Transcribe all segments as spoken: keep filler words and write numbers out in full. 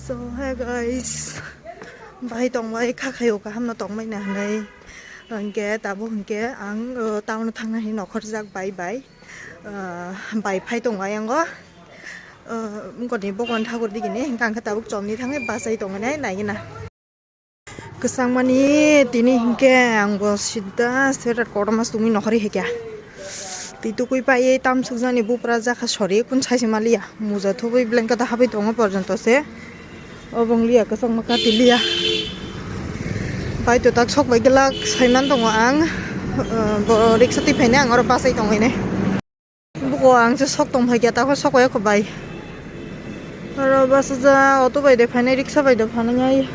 So, hey guys, bai tong bai kha khayo kaham no tong bai na hinwi. Hwnkhe tabuk hwnkhe ang, uh, town o thangna hinwi nokhorjak bai bai. Uh, bai phai tong bai ango. Uh, mukoni bokon thakur digini hwnkhe ang khe tabuk chomni thangwi bachai tong nai nai gina. Kwchangmani tini hinkhe ang bo sida sweater kotorma chumui nokhorwi hikya. Twi tukui paiwi tamsukjani bupra jakha sori kun saisi maliya. Muja thubui blanket o habwi tongo porjonto se. Obo wng liya kwchangma kati liya. Bai to tak sok bai glak saiman tongo ang. Bo riksa twi phainai ang oro bachai tongwi nai. Buko ang se sok tong phaikya, takho sok bai kho bai. Oro bus ja auto bai de phainai, riksa bai de phainai.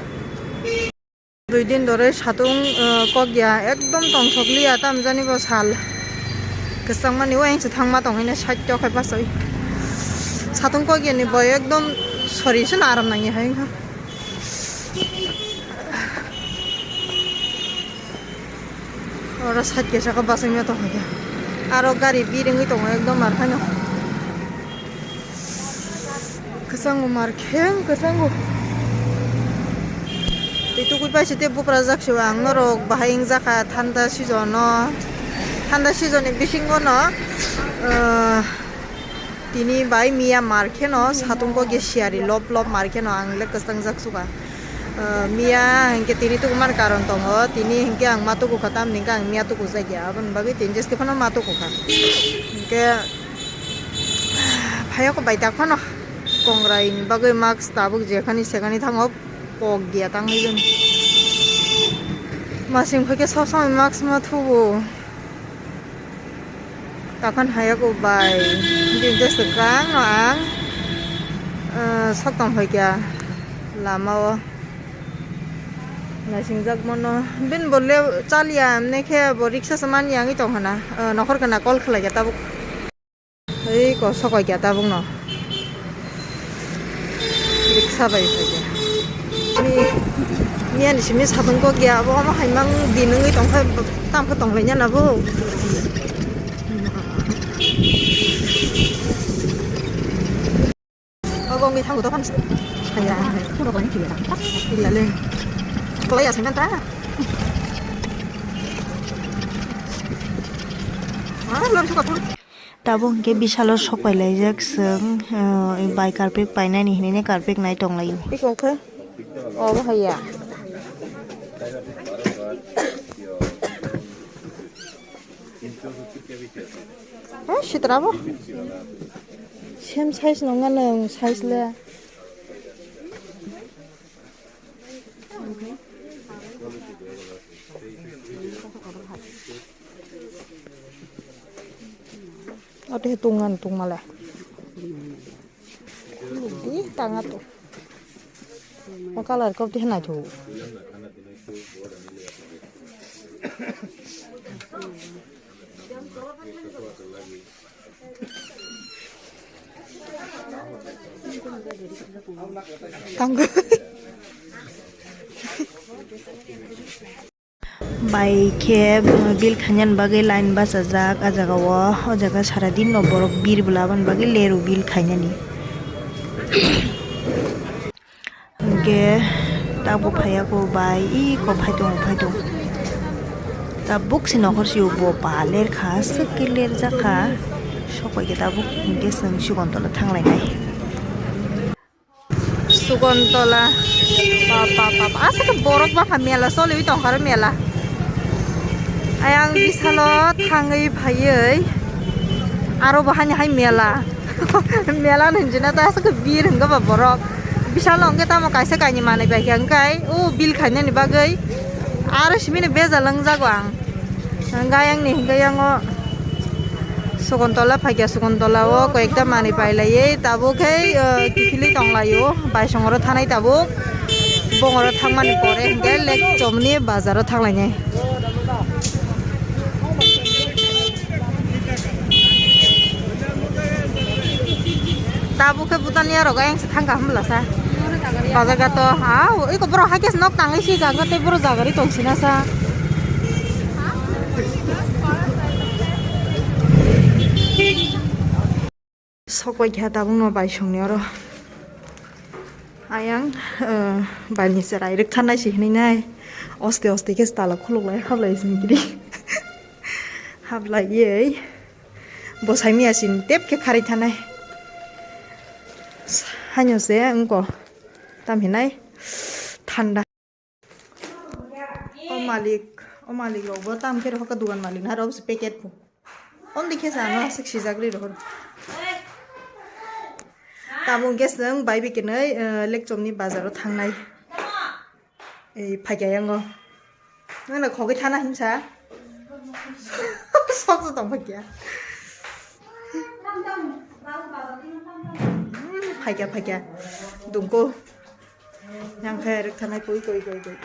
Dui din dore satung, eh, kokya ekdom tong sok liya, tam jani bo sal. Kwchangmani o ang se thangma tong hine side o khai pasoi. Satung kokya ni bo ekdom sori se aram nangya hai wngkha. Oro side kaisa khe bachai ma tongkha khe. Aro gari bir wngwi tongo ekdom mar phano. Kwchango mar khe kwchango. Twi tukui paisa tei buprajak se ang norok bahai wngjakha thanda season o. Thanda season ni bisingo no, ah, Tini bai miya mar kheno satung kokya siyari lop lop mar kheno ang le kwchang jak suka. Ah, miya hinkhe tini tuku mar karon tongo, tini hinkhe ang ma tuku kha, tamni hinkhe ang miya tuku jak ya, aboni bagwi tini jeske phano ma tuku kha. Hinkhe phaiya kho bai tak phano kongrai ni bagwi mask tabuk jekhani sekhani thango kok dia tangwi jani. Masing phaikhe sob somoi mask ma thubu. Takhan haya ko bai. Bini tei swkang no ang, eh, sok tong phaikya lama o. Naising jak mano. Bini bo le chaliya, mne khe bo riksa se manya wngwi tong hana. Eh, nokhor kana call khlai kha tabuk. Ei ko sokoi kya tabuk no. Riksa bai phaikha. Ni, ni ani simi satung kok ya, abo omo hai mang din wngwi tongkha, tamo khe tonglaina na bo. Obo wngwi thango dokan. Haya, puro kani kila. Kila le. Kolai asai manta. Ah, lor suka pun. Tabuk hinkhe bisalo sok pai laijak chwng, ah, bai karpet painani hinwi karpet nai tong laio. Iko khe obo haiya. Eh, sitra bo. Same size nongya nwng size le. Ate tungan tungmale. Di tanga tu. O color kop di nai tu. Tanggo. Bai khe, uh, bill khainani bagwi line bachajak ah jaga o. O jaga sara din no borok bir bwla aboni bagwi leru bill khainani. Hwnkhe tabuk phaiya kho bai, iko phai tongo, phai tongo. Tabuk se nokhor se bo pa ler kha, aswk khe ler jak kha. Sok bai khe tabuk hwnkhe chwng Sugontola thang lainai. Sugontola, pa, pa, pa, pa. Aswk khe borok bangkha mela choliwi tongkha ro mela. Ayang bisalo thangwi phaiwi aro bo hani hai mela. Mela hinjina ta aswk bir hwnga ba borok. Bisalo hwnkhe tamo kaisa kainwi manwi bai kha hwnkhe o bill khainani bagwi aro simini bejal wngjago ang. Hwnkhe ayangni hwnkhe yango Sugontola phaikha, Sugontola o koyekta manwi pailaiwi tabuk khe, o, kiphilwi tonglaio, baisongoro thanai tabuk, bongoro thangmani pore hwnkhe lek chomni bazaro thanglainai. Tabuk khe butani arok ayang se thangkha hwnlasa. Bajaga to, ha, iko borok haikhe se nok tangwi si jaga tei borok jagari tong sinasa. Sok bai kha tabukno baisongni oro. Ayang, eh, bani cherai rwktharnai se hinwi nai. Oste oste khe tala khuluk lai hablai sini kiri. Hablaiwi bosai miya sini tep khe kharwi thanai. Haino se wngko tam hinai thanda. O malik, o malik rok bo tam khe rw hokha dugan malik na rw se packet phu. Ondi khe sa no aswk sijak ri rohor. Tabuk hwnkhe chwng bai bai kwnwi, eh, Lekchomni bazaro thangnai. Ei phaikya yango. Nang na khogwi thana hinsa. Sok se tong phaikya. Hmm, phaikya, phaikya. Dungko. Yang khe rwktharnai koi, koi, koi, koi.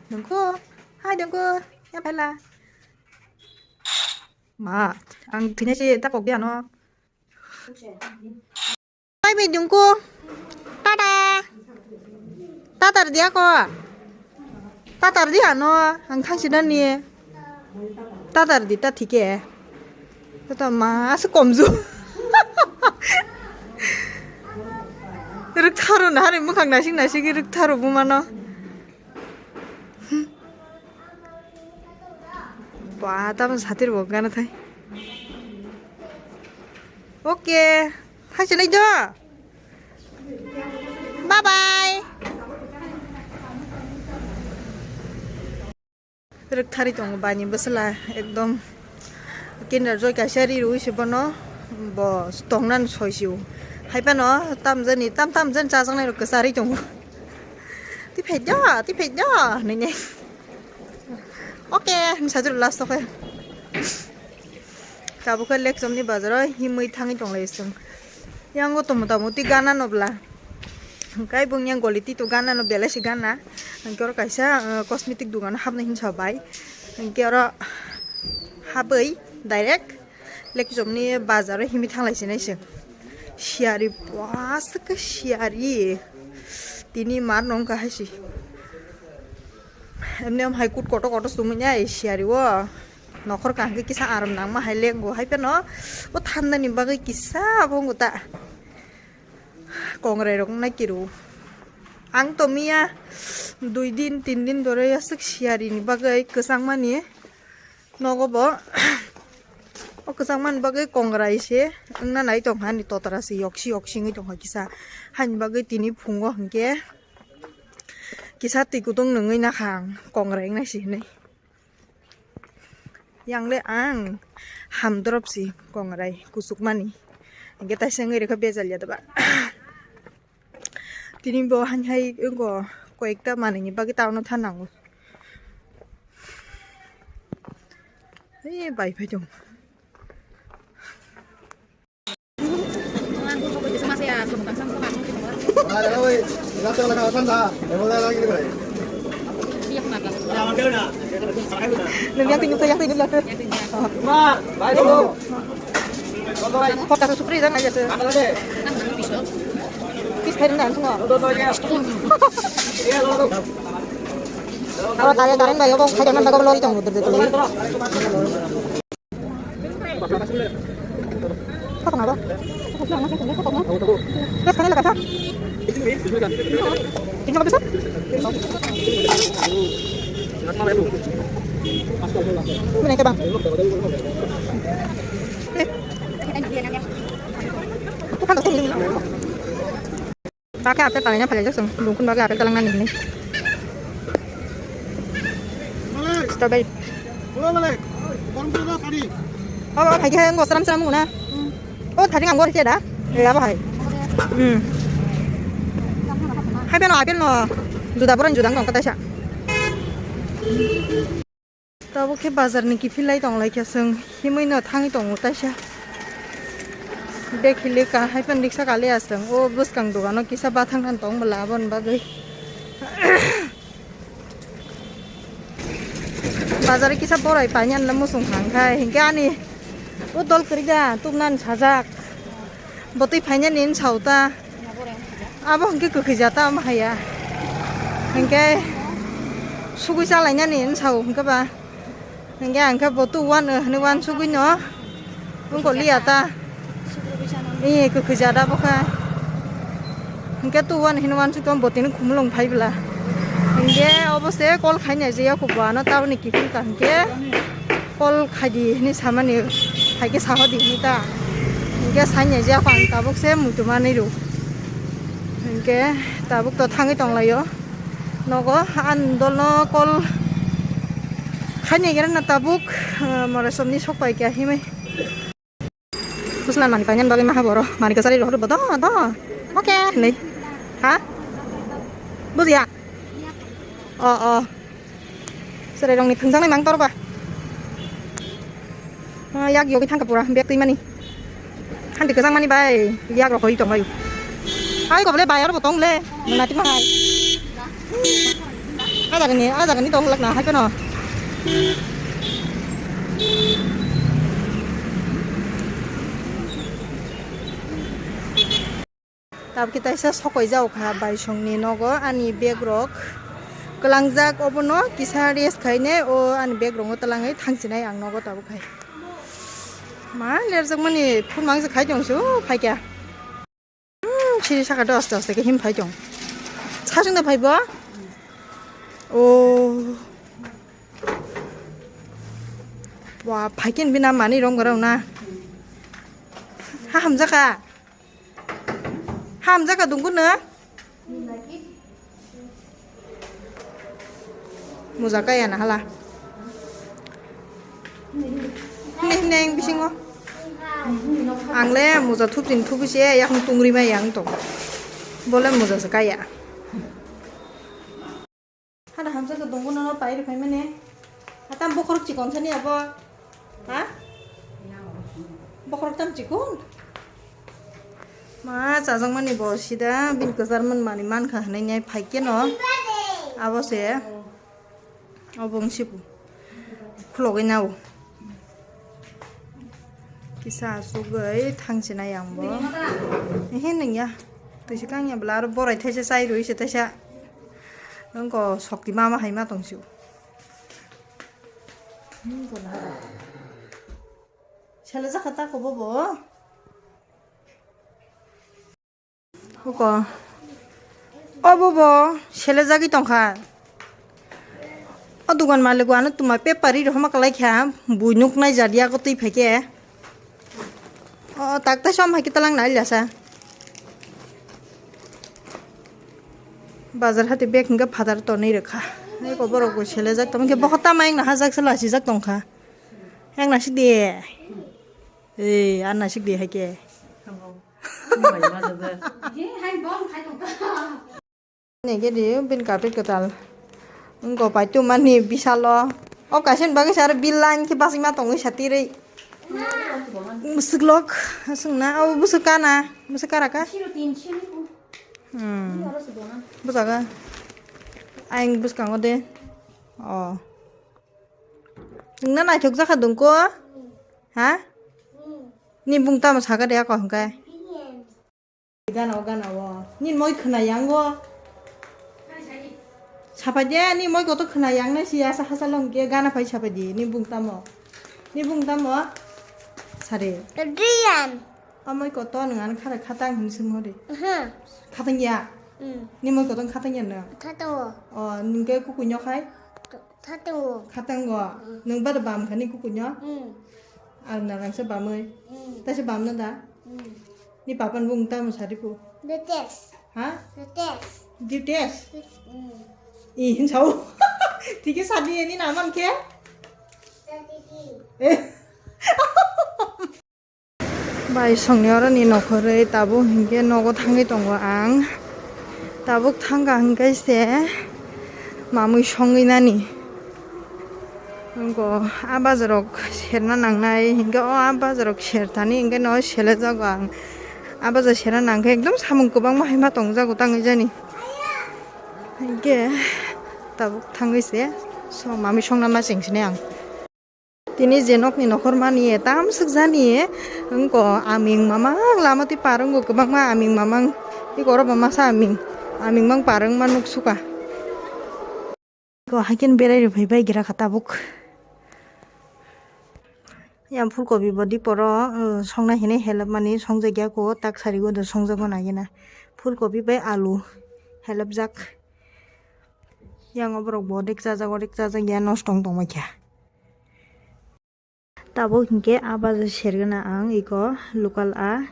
Dungku, hai Dungku, ya phela. Ma, ang thwina se ta kok dia no. Bye bye Dungku. Tata. Tatar dia ko. Tatar dia no, ang thangsi dan ni. Tatar di ta thike. Tata ma ase komju. Rwktharw na hari mukhang nasing nasing rwktharw bumano. Ba tamo satir bo gana thai. Okay. Thangsi nai do. Bye bye. Rwktharwi tongo bani bwsla ekdom Kinder Joy kaisa ri rwi se bono bo tongnan soi sio. Hai phano tamjani tam tamjani chajaknai rok kwcharwi tongo. Twi phai do, twi phai do hinwi. Okay, hinwi sajwk last o khe. Tabuk khe Lekchomni bazaro himwi thangwi tonglai chwng. Yango tong mota moti gana no bwla. Hwnkhe bung yang goli tito gana no belai se gana. Hwnkhe oro kaisa, uh, cosmetic dogano hapnai hinsa bai. Hwnkhe oro habwi direct Lekchomni bazaro himwi thanglai sinai se. Siyari bwswk khe siyari. Tini mar nong kahai se. Emni om hai kut kotor kotor sumui ya siyari o. Nokhor kaham khe kisa aram nangma hai lengo hai phano. O thanda ni bagwi kisa abo wngkha ta. Kongrai rok wngna kiro. Ang to miya dui din tin din dore aswk siyari ni bagwi kwchangmani nogo bo. O kwchangmani bagwi kongrai se wngna nai tongkha ani totra se yoksi yoksi wngwi tongkha kisa. Haini bagwi tini phungo hinkhe kisa twi kutung nungwi nakha ang kongrai wngna se hinwi. Yang le ang hamdrop si kongrai kuchukmani. Hingke taisa wngwi rwkha bejal ya doba. Tini bo hani hai wngko koyekta manwini bagwi taono thanango. Ee bai phai tong. Nung yang tinggi, yang tinggi lah tu. Kota tu supri dah aja tu. Kis kairin dah semua. Kalau tanya karen dah, yo kok kairin dah kok lori tong udah tu. Kok kenapa? Terus kalian lekat, Pak? Ini apa bisa? Mana itu, Bang? Itu kan dosen ini. Pakai apel paling apa aja sih? Dukun pakai apel telang nani ini. Strawberry. Oh, oh, hai khe ngo sram sram muna. Oh, thari ngang gor khe da. Ya bahai. Hmm. Hai beno apel no. Juda boran juda ngong kata sa. Tabuk khe bazar ni kiphil lai tong lai khe chwng himwi no thangwi tongo taisa. Bag hili ka hai phan riksa kali aswng o bwskang dogano kisa bathang nang tong bwla aboni bagwi. Bazar kisa borai painani muchung thang khai hinkhe ani o dol kwrwi da tubnani sajak. Botwi phainani wngsa o ta. Abo hwnkhe kwkhwija ta omo haiya. Hwnkhe sugui chalainani wngsa o hwnkhe ba. Hingke ang khe bo tu wan, eh, hwnwi wan sugwi no. Wngko liya ta. Ee, kwkhwi jada bo kha. Hingke tu wan hwnwi wan sugwi bo tini khumulwng phai bwla. Hingke obo se call khaina je yako bo ano taboni kiphil ka hingke call khaidi hwnwi samani, hai khe sahodi hwnwi ta. Hingke saina je yako ang tabuk se muitu manwi rw. Hingke tabuk to thangwi tonglaio. Nogo ani dolno call khaina gera na tabuk, eh, moresomni sok pai kya himwi. Puslan mani painani bagwi maha boro. Mani kwchari rohor bo do, do. Oke, nei. Ha? Bujiya? O, o. Serai rongni thwngjaknai mang tor ba? Ah, yak yogwi thangkha pura, bag twi mani. Hanti kwchang mani bai, yak rok hoi tong bai. Hai ko bole bai aro bo tong le, mati ma hai. A jaga ni, a jaga ni tong lak na hai kono. Tabukhe taisa sokoi jao kha baisongni nogo ani bag rok kwlangjak, obono kisa rest khainai o ani bag rokno twlangwi thangchinai ang nogo tabuk hai. Ma lerjakmani phone mangsa khai tong su phaikya. Hmm, siri saka dos dos ke him phai tong. Sasung da phai bo? O. Wa phaikin bina mani rom garau na. Ha hamjaka. Hamjaka dungkun na? Muja kaya na hala. Hine hine ang bisingo. Ang le muja thupjin thubi se yakung tungri ma yang tong. Bole muja se kaya. Hada hamsa ko dongo nono pai rw phaimani. Hatam bokhorok chikon sani abo. Ha? Bokhorok tam chikon. Ma chajakmani bo sida bin kwchar manmani mankha hwnwi nai phai khe no. Abo se. Obo wng sibu. Khulogwi nao. Kisa asugwi thangsinai ang bo. Ehe nungya. Twi se kangya bwla aro borai thaisa chai rwi se thaisa. Wngko sokti mama hai ma tong sio. Sele jakha ta kobo bo. Huko. Obo bo sele jagwi tongkha. O dugan malik o ano tuma paper ri rohorma kwlai kha. Bui nuk nai jadiya ko twi phaikhe. O tak tai som hai khe talang nai lasa. Bazar hati bag hingke phatar tonwi rwkha. Eko borok bo selejak tongkhe bokhorok tamo wngna hajak se lasijak tongkha. Wngna sikdi. Ei, anna sikdi hai khe. Nege di bin carpet kwtal. Wngko paitu mani bisalo. O kaisa ni bagwi se aro bill line khe basima tongwi satirwi. Bwswk lok, aswk na, abo bwswk kana, bwswk kara ka? Hmm. Bwswk a. Ayang bwskango de. Oh. Nwngna naithok jakha dungko? Ha? Ni bung tamo saka de ako hwnkhe? Gana o, gana o. Ni moi khwna yang o. Sapai de, ni moi koto khwna yang nai si asa hasa long ke gana pai sapai di. Ni bung tamo? Ni bung tamo? Sare. Adrian. O moi koto nang an khara khatang hin sung hori. Aha. Khatang ya. Hmm. Ni moi koto khatang ya na. Khatang o. O, nung ke kuku nyok hai? Khatang o. Khatang o. Hmm. Nung bada bam khani kuku nyok? Hmm. Ang narang se bamoi. Hmm. Ta se bam na da? Hmm. Ni papan bung tamo sari pu. Dutes. Ha? Dutes. Dutes. Hmm. I hin sao. Tiki sadi ni naman ke? Sadi. Eh. Bai songni oro ni nokhorwi tabuk hinkhe nogo thangwi tongo ang. Tabuk thangkha hinkhe se mamwi songwi nani. Wngkha ah bazarok serna nangnai, hinkhe o ah bazarok serthani hinkhe no selejago ang. Ah bazar serna nangkhe ekdom samung kwbangma haima tongjago tangwi jani. Hinkhe tabuk thangwi se so mamwi songna ma chengsinai ang. Tini je nokni nokhormani tamswk jani wngkha aming mamang lama twi par wngkha kwbangma aming mamang tei oro bo masa aming aming mang par wngma nuksuka. Ko haikhe berai rw phai bai gira kha tabuk. Yang phulkopi bo diporo, uh, songna hinwi help mani songjak ya ko, tak sari o do songjago na gena. Phulkopi bai alu help jak. Yang oborok bo rik chajak, rik chajak ya, nosto wng tongma khe. Tabuk hinkhe a baja sergana ang iko local a,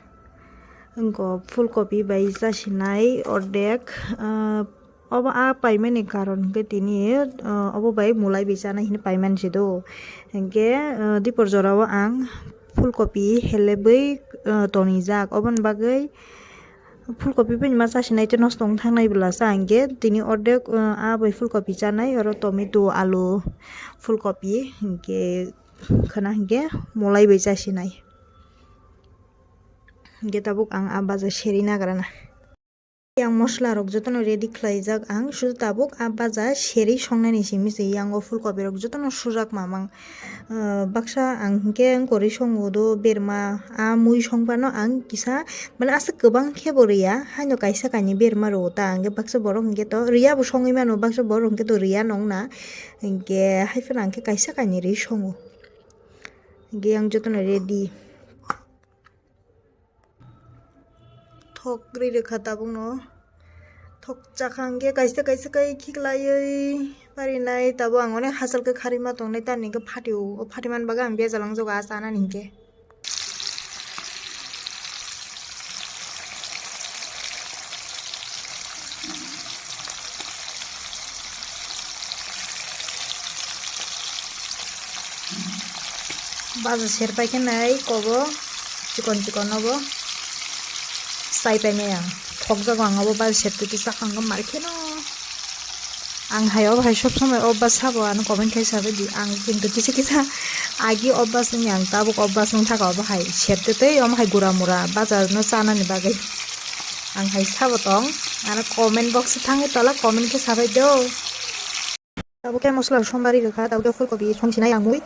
wngko phulkopi bai chasinai ordek, ah, obo a paimani karon hinkhe tini, ah, obo bai mulai bai chanai hinwi paimani se do. Hinkhe, ah, dipor jorao ang phulkopi helebwi, ah, tonijak, oboni bagwi phulkopi bai ma chasinai tei nosto wng thangnai bwla sa hinkhe tini ordek, ah, a bai phulkopi chanai, oro tomato, alu, phulkopi hinkhe khwna hinkhe molai bai chasinai. Hinkhe tabuk ang a baja serwi nagrana. Yang mosla rok jotono ready khlaijak ang, sudu tabuk a baja serwi songnani simi se. Yang o phulkopi rok jotono sujak mamang. Ah, baksa ang hinkhe wngkha rwi songo do berma, a mui songphano ang kisa, mane aswk kwbang khe bo rwya, haino kaisa kainwi berma rwo ta, hinkhe baksa borok hinkhe to rwya bo songwi mano, baksa borok hinkhe to rwya nongna, hinkhe haiphano ang khe kaisa kainwi rwi songo. Hinkhe yang jotono ready. Thok rwi rwkha tabukno. Thok chakha hinkhe kaisa kaisa kai khiklaiwi parinai, tabuk ang onek hachal khe kharwi ma tongnai, tamni hinkhe phatio, o phatimani bagwi ang bejal wngjago a chanani hinkhe. Baja serpai khe nai kobo chikon chikon obo chaipai nai ang. Thokjago ang obo baja sertwi twi chakha wngkha mar kheno. Ang hai obo hai sob somoi obas sabo ano comment khai sabai di. Ang kintu kisa kisa agi obas wngya, ang tabuk obas wng thaka obo hai sertwi twi omo hai gura mura baja no chanani bagwi. Ang hai sabo tong, ano comment box o thangwi tola comment khe sabai do. Tabuk khe mosla rok sombari rwkha, tabuk khe phulkopi songsinai ang mui.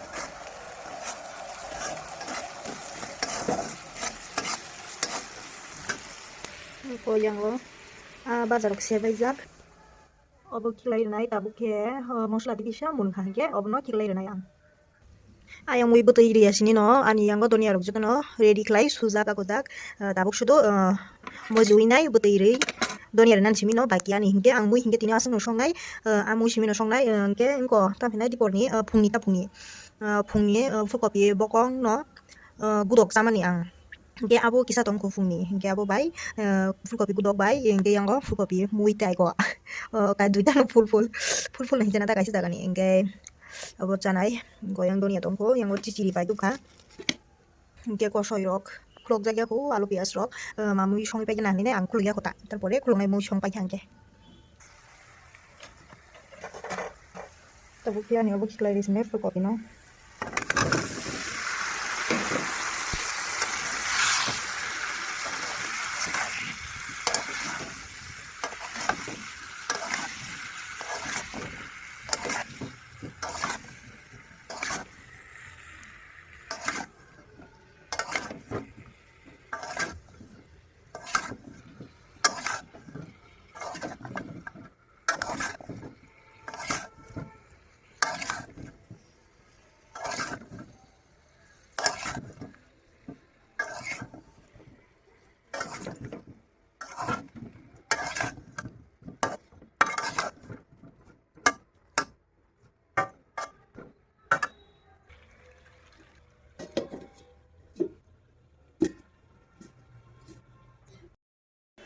Ko yang o, ah, bajar rok sebaijak. Obo khiklai rwnai, tabuk khe, oh, mosla twi kisa munkha hinkhe obono khiklai rwnai ang. Ayang mui bwtwi rwya sini no, ani yango donia rok jotono ready khlai sujak ako jak, ah, tabuk sudo, ah, mojiwi nai bwtwi rwi donia rwnani simi no baki ani hinkhe ang mui hinkhe tini aswk no songnai, ah, a mui simi no songnai, ah, hinkhe wngko tamo hinai diporni, ah, phungni ta phungni, ah, phungni, ah, phulkopi bokong no, ah, gudok chamani ang. Hinkhe abo kisa tongkho phungni, hinkhe abo bai, ah, phulkopi gudok bai, hinkhe yango phulkopi mui tai ko, ah, kai duita no phul phul, phul phul no hinkhe nata kaisa jagani, hinkhe abo chanai, goyang donia tongkho, yango chichiri pai dukha. Hinkhe kosoi rok khulok jak ya kho, alu piyaj rok, ah, mamui songwi pai khe nang hinwi ang khulok ya kho ta, tarpore khuloknai mui song pai kha hinkhe. Tabuk phiya ni obo khiklai rwi sini phulkopi no.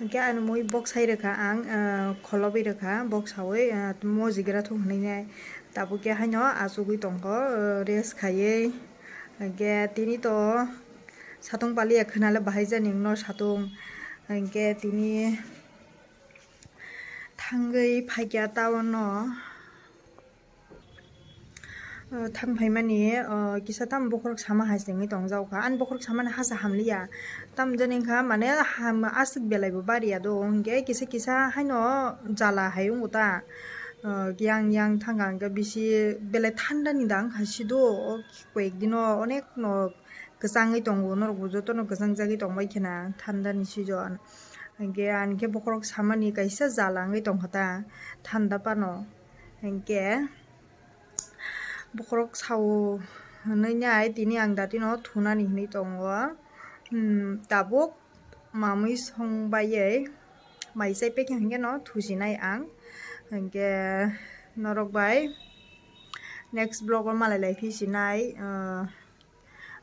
Hinkhe ani mui boksai rwkha ang, ah, kholobwi rwkha, boksaui, ah, mojigra thung hinwi nai. Tabuk khe haino achugwi tongkho, ah, rest khaiwi. Hinkhe tini to satung paliya khwnale bahai jani wngno satung. Hinkhe tini thangwi phaikha town o. Ah, thang phaimani, ah, kisa tamo bokhorok sama hai se wngwi tongjak kha. Ani bokhorok samani hasa hamliya. Tamo jani wngkha, mane, ham aswk belai bo bariya do. Hinkhe kisa kisa haino jala hai wngo ta. Ah, yang yang thangkha hinkhe bisi belai thanda ni da wngkha sido. O koyek dino onek no kwchangwi tongo. Norok bo jotono kwchangjagwi tongbai khena thanda ni season. Hinkhe ani khe bokhorok samani kaisa jala wngwi tongkha ta thanda phano. Hinkhe bokhorok sao Hwnwi nai tini ang datino thunani hwnwi tongo. Hmm, tabuk mamwi song baiwi mai chai pekhe hwnkhe no thusinai ang. Hwnkhe norok bai next vlog o malai lai phi sinai, ah,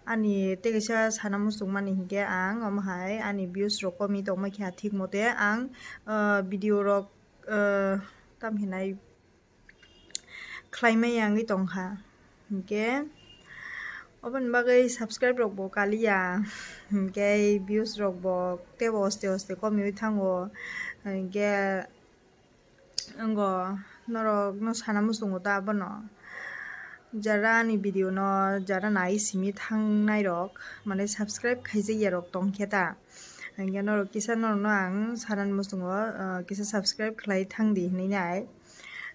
ani tei kaisa sana muchungmani hwnkhe ang omo hai ani views rok komwi tongma khe thik mote ang, ah, video rok, ah, tam hinai khlaimaya wngwi tongkha. Hwnkhe oboni bagwi subscribe rokbo kaliya, hwnkhe views rokbo teibo oste oste komiwi thango. Hwnkhe wngo norokno sana muchungo ta abono. Jara ani video no jara nai simi thangnai rok, mane subscribe khaijakya rok tongkhe ta. Hwnkhe norok kisa norokno ang sanani muchungo, ah, kisa subscribe khlai thangdi hwnwi nai.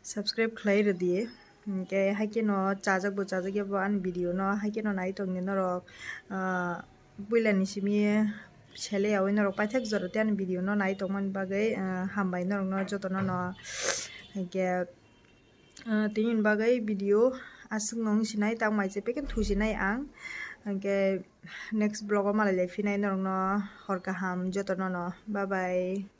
Subscribe khlai rwdi. Hwnkhe haikhe no chajak bo chajak ya bo ani video no haikhe no nai tongdi norok, ah, puilani simi sele yaui norok paithak jora tei ani video no nai tongmani bagwi, ah, hambai norokno jotono no. Hwnkhe, ah, tini ni bagwi video aswk no wng sinai, tak mai chai pekhe thusinai ang. Hwnkhe next vlog o malai lai phinai norokno hor kaham jotono no. Bye bye.